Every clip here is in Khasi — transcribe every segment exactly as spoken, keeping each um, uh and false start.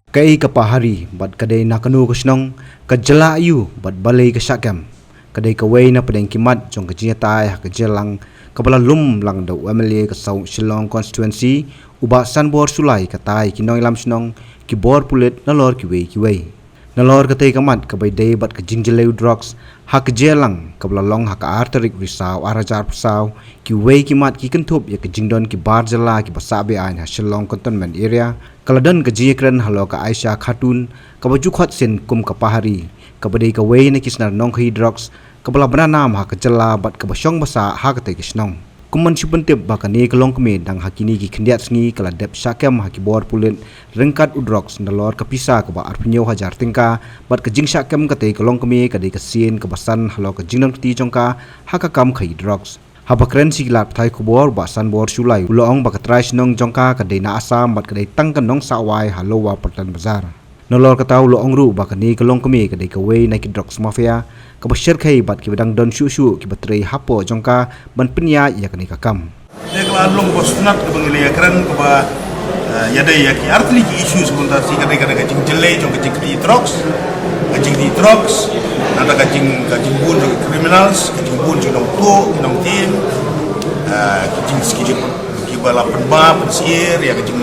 Kaei ka pahari bad ka dei na kano ka shnong, ka jylla aiu bad balei ka shah kem? Ka dei kawei na pdeng ki mat jong ka jingïatai ha ka jingïalang kaba la lum lang da u M L A ka South Shillong Constituency, u Bah Sanbor Shullai, katai ki nongïalam shnong, ki bor pulit nalor kiwei kiwei. Nalor katei ka mat kaba ïadei bad ka jingjyllei u drugs ha ka jingïalang kaba la long ha ka ar tarik Risaw ar hajar arphew saw, kiwei ki mat ki kynthup ïa ka jingdon ki bar jylla kiba sah be-aiñ ha Shillong Cantonment Area, ka la don ka jingïakren halor ka Aisha Khatun, kaba ju khot sien kum ka pahari, kaba dei kawei na ki snar nongkhaïi drugs kaba la bna nam ha ka jylla bad kaba shong ba sah ha katei ka shnong. Kum ban shu pyntip ba kane ka longkmie dang ha kine ki khyndiat sngi ka la dep shah kem ha ki bor pulit ryngkat u drugs nalor ka pisa kaba arphew hynñiew hajar tyngka, bad ka jingshah kem katei ka longkmie ka dei ka sien kaba san halor ka jingdon kti jong ka ha ka kam khaïi drugs. Haba kren sha ki lad pathai khubor, Bah Sanbor Shullai u la ong ba ka trai shnong jong ka ka dei na Assam bad ka dei tang ka nongsah wai ha Lower Paltan Bazar. Nalor kata u la ong ruh ba kane ka longkmie ka dei kawei na ki drugs mafia kaba shyrkhei bad kiba dang don shuh shuh kiba trei hapoh jong ka ban pynïaid ïa kane ka kam. Te ka la long ba sngewtynnat kaba ngi la ïakren kaba, eh, ïadei ïa ki artylli ki issues, kumta shi ka dei ka dei ka jingjyllei jong ka jingkhaïi drugs, ka jingkhaïi drugs, nangta ka jing, ka jingbun jong ki criminals, ka jingbun jong ki nongtuh, ki nongtim, eh, ki jing, ki jing, kiba la pynbha pynsyier ïa ka jing,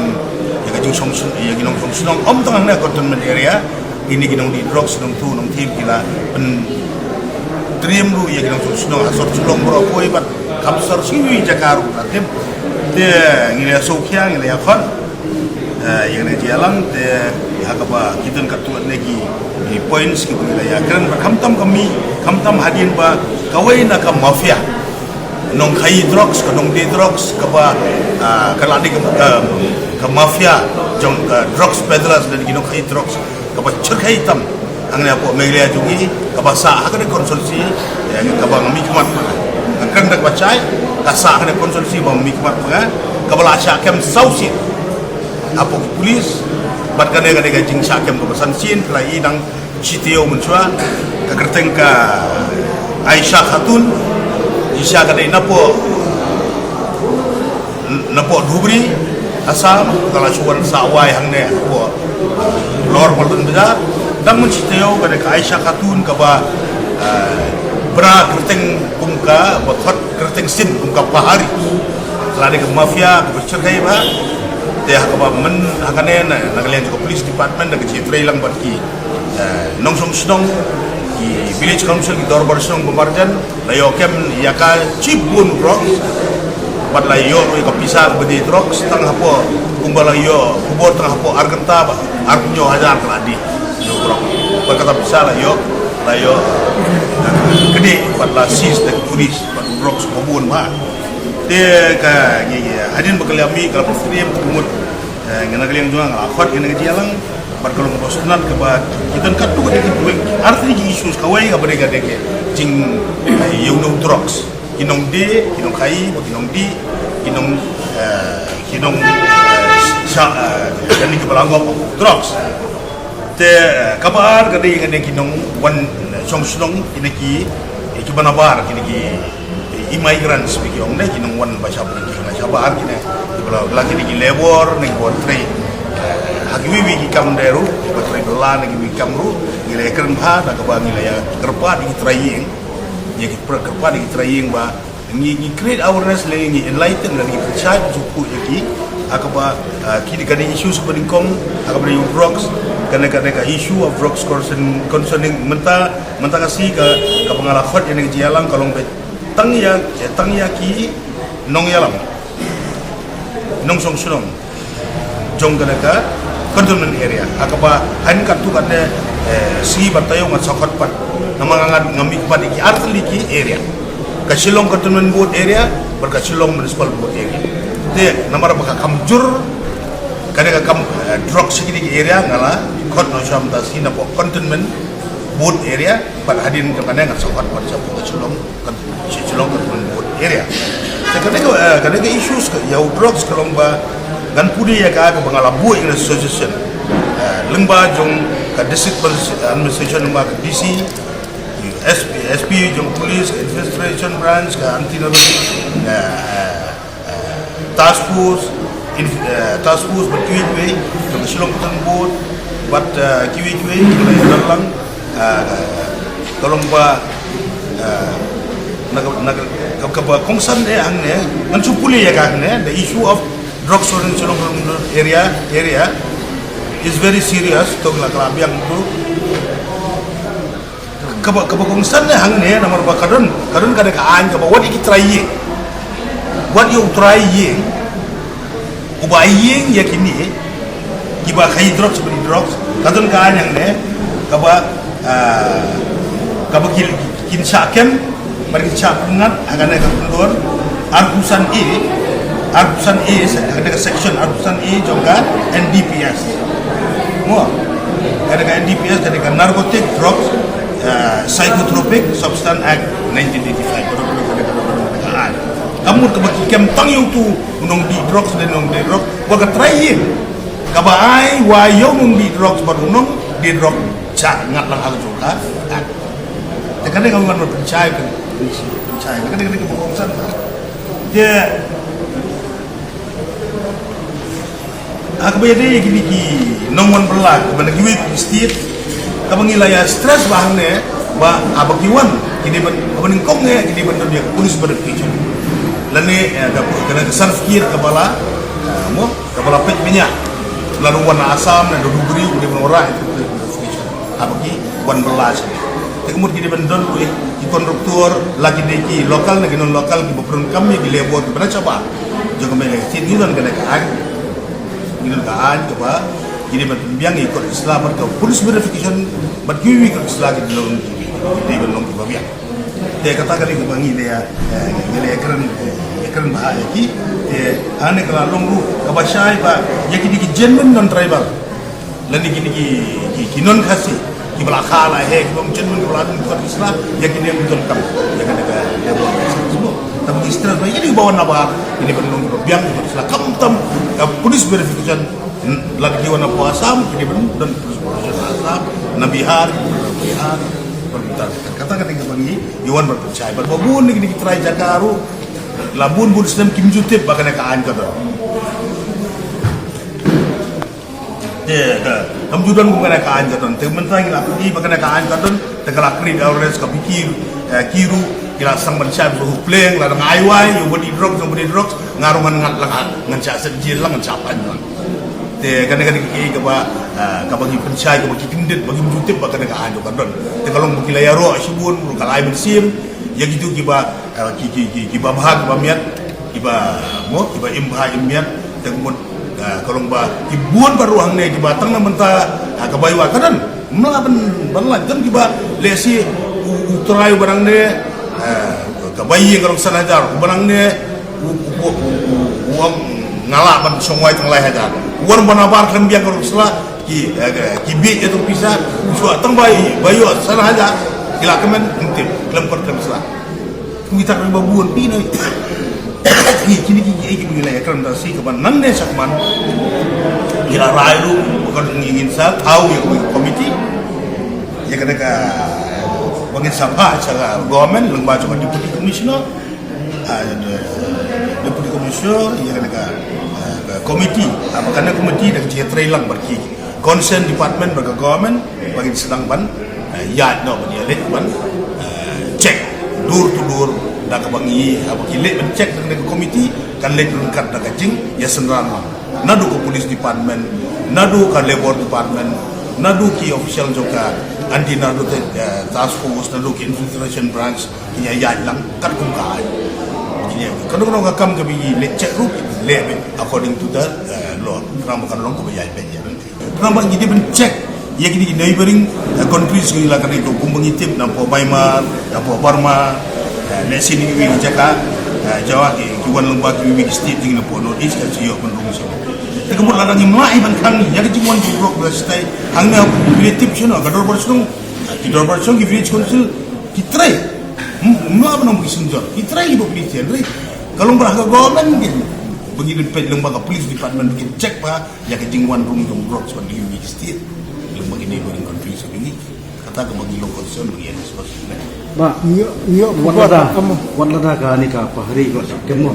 ïa ka jingshong, ïa ki nongshong shnong, ym tang hangne ha Cantonment Area, kine ki nongdih drugs, nongtuh nongtim ki la pyntriem ruh ïa ki nongshong shnong ha sor Shillong baroh kawei bad kham sor shuh ïa ka jaka ruh la tip. Te ngi la sngewkhia, ngi la ïakhot, eh, ïa kane ka jingïalang, te ha kaba ki don katto katne ki, ki points kiba ngi la ïakren bad khamtam ka mih, khamtam hadien ba kawei na ka mafia nongkhaïi drugs, ka nongdih drugs, kaba, ah, ka la dei ka, ka, ka mafia jong ka drugs peddlers lane ki nongkhaïi drugs kaba shyrkhei tam hangne hapoh Meghalaya jong ngi, kaba sah ha kane ka constituency, eh, kaba nga mihkhmat ma nga. Nga kren da kaba shai, ka sah ha kane ka constituency ba nga mihkhmat ma nga, kaba la shah kem saw sien hapoh ki police, bad kane ka dei ka jingshah kem kaba san sien, phi la i dang shi taïew mynshuwa, ka kyrteng ka Aisha Khatun, Aisha ka dei napoh, napoh Dhubri, Assam, ka la shu wan sah wai hangne hapoh Lower Paltan Bazar. Dang mynshi taïew ka dei ka Aisha Khatun kaba, eh, bna kyrteng kum ka, ba khot kyrteng sien kum ka pahari. Ka la dei ka mafia kaba shyrkhei bha. Te ha kaba myn, ha kane na, na ka liang jong ka police department da ka jingïatreilang bad ki, eh, nongshong shnong, ki village council, ki dorbar shnong ba marjan, la ïoh kem ïa ka shibun drugs, bad la ïoh ruh ïa ka pisa kaba dei drugs, tang hapoh, kumba la ïoh khubor tang hapoh ar kynta bad arphew hynñiew hajar ka la dei, ïoh drugs. Bad kata pisa la ïoh, la ïoh, eh, kdie, bad la seize da ka police, bad drugs ba bun bha. Te ka, ngi, ngi, hadien ba ka la mih, ka la pyntriem, ka mut, eh, ngi na ka liang jong nga, nga la khot, ngi na ka jingïalang, bad ka long kaba sngewtynnat kaba, ki don katto katne ki, artylli ki issues, kawei kaba dei ka dei ka jing, eh, ïa u nong drugs. Ki nongdih, ki nongkhaïi, bad ki nongdih, ki nong, eh, ki nong, eh, sha, eh, kane kiba la ngop drugs. Te, eh, kaba ar ka dei kane ki nongwan, eh, shong shnong, kine ki, eh, kiba nabar, kine ki, eh, immigrants ba ki ong ne, ki nongwan ba shah, ki nongwan shah bar kine, kiba la, la kine ki labour ne kiba wan trei. Eh, ha kiwei kiwei ki kam de ruh, kiba trei bylla ne kiwei ki kam ruh, ngi la ïakren bha, da kaba ngi la ïakyrpad ïa ki trai ïing, ïa ki pra-, kyrpad ïa ki trai ïing ba, ngi, ngi create awareness lane ngi enlighten lane ngi pynshai pynshukut ïa ki, ha kaba, ah, ki dei ka dei issues ba nyngkong, ha kaba dei u drugs, kane ka dei ka issue of drugs concern, concerning mynta, mynta ka sngi ka, kaba nga la khot ïa kane ka jingïalang ka long ba tang ïa, tang ïa ki nongïalam, nongshong shnong jong kane ka cantonment area. Ha kaba hynnin katto katne, eh, sngi bad taïew ngan sa khot pat. Namar nga, nga mih pat ïa ki artylli ki area. Ka Shillong Cantonment Board area, bad ka Shillong Municipal Board area. Te, namar ba ka kam jur, kane ka kam, eh, drok sha kine ki area, nga la khot noh sha mynta sngi napoh Cantonment Board area, bad hadien jong kane ngan sa khot pat shapoh ka Shillong, kan, Shillong Cantonment Board area. Te kane ka, eh, kane ka issues ka, ïa u drugs ka long ba, ngan pule ïa ka, kaba nga la buh ïa ka association. Eh, lyngba jong ka district administration, lyngba ka D C, S P, S P jong police, ka investigation branch, ka anti narcotic, eh, task force, in, eh, task force bad kiwei kiwei, jong ka Shillong Cantonment Board, Bad, uh, kiwei kiwei ki la ïa don lang, uh, ka long ba, uh, na ka, na ka, ka, kaba kongsan eh hangne, ngan shu pule ïa ka hangne, the issue of drugs surveillance along area, area is very serious, to la ka la biang tu. Kaba, kaba kongsan eh hangne, namar ba ka don, ka don ka dei ka aiñ kaba wat ïa ki trai ïing. Wat ïa u trai ïing uba ïing ïa kine kiba khaïi drugs, ba khaïi drugs. Ka don ka aiñ hangne kaba, ah, kaba ki, kin shah kem, ba kin shah pynngat ha kane ka kyndon arphew san A, arphew san A, ha kane ka section arphew san A jong ka N D P S. Mo, kane ka N D P S, kane ka Narcotic Drugs, ah, Psychotropic Substance Act nineteen eighty-five. Ka don, ka don, ka don, ka don, ka don. Ka mut kaba ki kem tang ïa utu u nongdih drugs, lane u nongdih drugs, wat ka trai ïing kaba ai wai ïa u nongdih drugs bad u nongdih drugs shah ngat lang ha ka jong ka. Te kane ka wan ban pynshai, pynshai, kane, kane ka kongsan. Te ha kaba ïadei ïa kine ki nongwan bylla kiba na kiwei ki state, kaba ngi la ïa stress ba hangne ba haba ki wan kine ban, haba nyngkong eh kine ban don ïa ka police verification. Lane, eh, ka, ka, ka certificate kaba la, eh, mo, kaba la peit bniah. Lada u wan na Assam, na Dhubri, u dei ban wanrah ïa ka police verification haba ki wan bylla sha. Te ka mut ki dei ban don ruh ki contractor, la ki dei ki local, na ki non local, kiba pyndonkam ïa ki labour kiba na shabar jong ka Meghalaya State, ngi don kane ka aiñ. Ngi don ka aiñ kaba ki dei ban pynbiang ïa ki kot ki sla bad ka police verification bad kiwei ki kot ki sla ki dei ban long, ki dei ban long kiba biang. Te kata ka dei kaba ngi la, eh, ngi la kren, eh, kren bha ïa ki. Te hangne ka la long ruh kaba shai ba ïa ki dei ki genuine non-tribal. Lane kine ki, ki, ki non Khasi kiba la kha la heh, kiba ym chen, kiba la don kot ki sla, ïa kine ym donkam ïa kane ka level. Tang ki stress ba ïa kine kiba wan nabar, kine ban long kiba biang kot ki sla, khamtam ka police verification. Lada ki wan na Assam, kine ban don police verification na Assam, na Bihar, na Bihar. Kata ka dei kaba ngi wan ban pynshai bad ba bun kine ki trai jaka ruh la bun bun snem kim ju tip ba kane ka aiñ ka don. Te, eh, kam ju don kum kane ka aiñ ka don. Te mynta ngi la pyni ba kane ka aiñ ka don, te ka la create awareness, ka phi ki, eh, ki ruh ki la sdang ban shai ba u pleng, la dang ai wai ïa u ba dih drugs, u ba dih drugs, nga ruh ngan ngat lang, ngan shah set jel lang, ngan shah paiñ lang. Te kane, kane ka dei kaba, eh, kaba ngi pynshai, kaba ki kyndit ba kim ju tip ba kane ka aiñ ka don. Te ka long ba ki la ïaroh shibun ruh ka la ai mynsiem ïa kitu kiba, eh, ki, ki, ki, kiba bha kiba miat, kiba, mo, kiba im bha im miat. Te ka mut, ah, ka long ba ki bun ba ruh hangne kiba tang na mynta, ah, kaba ïa ka don. Mla ban, ban lait don kiba lehse u, u trai uba nangne, ah, kaba ïa ka long san hajar, uba nangne u, u, u, u, u ong nga lah ban shong wai tang lai hajar. Wan ba nabar khlem biang ka ruh sla ki, eh, ki bieit ïa tu pisa, u shuwa tang ba ïa, ba ïa san hajar ki la kmen, ym tip, khlem kot khlem sla. Ngi tak ba bun phi noi. Ngi kini ki, ki, ki, ngi la ïa kren da shi kaba nangne shakman. Ngi la rai ruh ba kan ngi ngin sa thaw ïa ka committee. Ïa kane ka ba ngin sa phah sha ka government lyngba jong ka deputy commissioner. Ah, deputy commissioner ïa kane ka, ah, ka committee. Ah, ba kane committee da ka jingïatreilang bad ki concerned department bad ka government ba ngin sdang ban, eh, ïaid noh ban ïaleit ban, eh, check door to door da kaba ngi, haba ki leit ban check da ka committee kan leit ryngkat da ka jingïasynran lang. Naduh ka police department, naduh ka labour department, naduh ki official jong ka anti narcotic, eh, task force, naduh ki infiltration branch, ki ïa ïaid lang katkum ka aiñ. Ki ïa, ka dang ka kam kaba ngi leit check ruh leh beit according to the, eh, law. Namar kan long kaba ïaid beit ïa. Namar ngi dei ban check ïa kine ki neighboring, eh, countries ngi la ka dei ko kumba ngi tip na pdeng Myanmar, na pdeng Burma, eh, lehse na kiwei ki jaka, eh, Java ki, ki wan lyngba kiwei ki state jong ngi na pdeng North East ka shu ïoh ban rung sha. Te ka mut lada ngim lah ban khang ïa ka jingwan jong ki brok ba stai hangne ki la tip shuh na ka dorbar shnong, ki dorbar shnong, ki village council ki trei. Hmm, ngim lah ban ong ba ki synjor, ki trei ki ba police hynrei ka long ba ha ka government ki ba ngi dei peit lyngba ka police department ba kin check ba ïa ka jingwan rung jong drugs ban ïa ki state. Lyngba ki neighboring countries ba ngi. Kata ka ba ngi long concern ba ngi ïa discuss ne. Ba, ngi, ngi, wat lada, wat lada ka ni ka pahari ko sa kemo.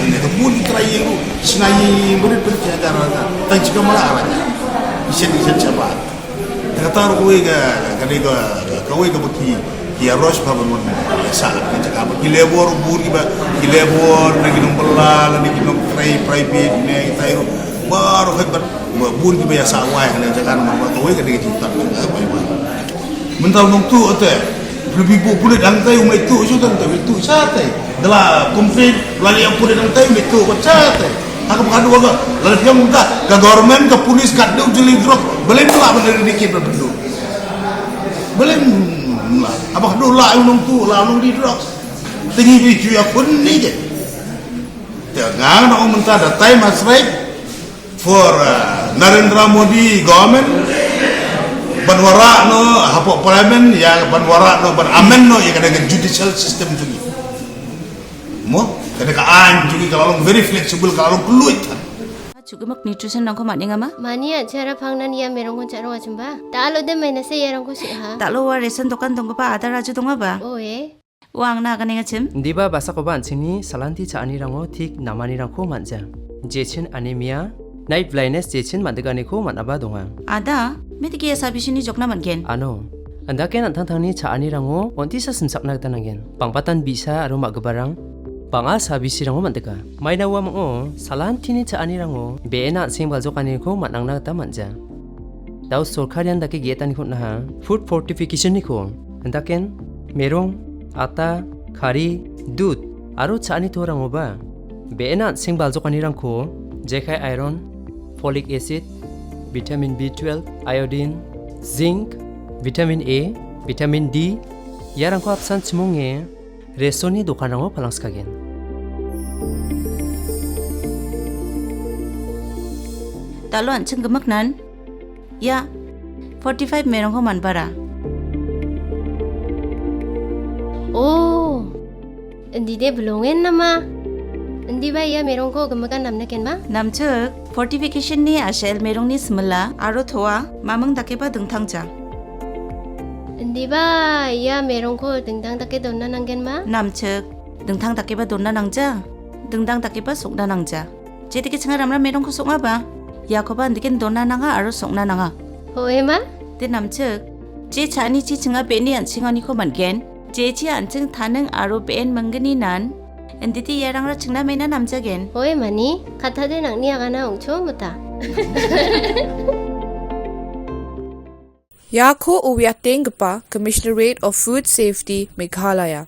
Ka bun ki trai ïing ruh, shna ïing barit barit, sha hajar hajar. Tang shi ka mala ara. Isen isen shabar. Te kata ruh kawei ka, ka dei ka, kawei kaba ki, ki ïa rush bha ban wan ïa sah ha ka jaka ba ki labour bun kiba, ki labour na ki nongbylla lane ki nongtrei private ne ki trai ruh. Baroh khoit bad, ba bun kiba ïa sah wai ha ka jaka namar ba kawei ka dei ka jingtap jong ka bai bai. Mynta u nongtuh te, phi buh pulit hangtai u mei tuh shuh, tang te u tuh shatei. Da la complain, la leh pulit hangtai u mei tuh shatei. Ha kaba khadduh ka, la leh phi ong ka, ka government, ka police, ka dei u jylliew drugs, balei ym lah ban eradicate ban pynduh. Balei ym lah. Haba khadduh la u nongtuh, la u nongdie drugs. Te ngi phi ju ïakhun ne ïa. Te nga nga ong mynta the time has ripe for, uh, Narendra Modi government ban wanrah noh hapoh parliament, ïa ban wanrah noh, ban amend noh ïa ka dei ka judicial system jong ngi. Mo, ka dei ka aiñ jong ngi ka la long very flexible, ka la long kylluid. Chuki mak nutrition nang ko mat ning ama? Mani a chara phang nan ïa merong kon charo achumba. Ta lo de mai na se ïa rong ko shi ha. Ta lo wa ration dokan dong ko pa ada raju dong ba? O e. Wang na kane nga chim? Ndiba basa ko ban chini salanti cha ani rango thik namani rangko manja. Jechin anemia, night blindness jechin mandega neko man aba donga. Ada, metiki ya sabi shini jokna man gen. Ano, anda ken antang tangni cha ani rango onti sa simsak na kata nangen. Pangpatan bisa aro mak gebarang, pang a sabi si rango mandega. Maina wa mango, salanti ni cha ani rango, be ena sing baljok ani neko man angna kata manja. Dau sorkar yan dake getan khut naha, food fortification ni ko. Antaken, merong, ata, khari, dud, aro cha ani to rango ba. Be ena sing baljok ani rangko, jekai iron, folic acid, vitamin B twelve, iodine, zinc, vitamin A, vitamin D, ya rangko apsan chumong e, resoni dokan rango palang skagen. Talo an cheng gemak nan, Ya, forty-five merong ko man bara. Oh, indi de belongen nama. Indi ba ya merong ko gemekan namna ken ba? Namchuk, fortification ni ashel merong ni semela, aro thoa, mamang dake ba dengthang ja. Indi ba ya merong ko dengdang dake donna nanggen ma? Namchuk, dengthang dake ba donna nangja, dengdang dake ba sukna nangja. Che tiki chinga ramram merong ko suknga ba. Ya ko ba ndikin donna nanga aro sukna nanga. Ho ema? Te namchuk. Che chani chi chinga beni an chinga ni ko man gen. Che chi an ching thaneng aro ben mangani nan. Nditi ya rangra chingna mena namja gen. Ho ema ni, kata de nang ni agana ungcho muta. Yako u wiating gepa Commissionerate of Food Safety Meghalaya.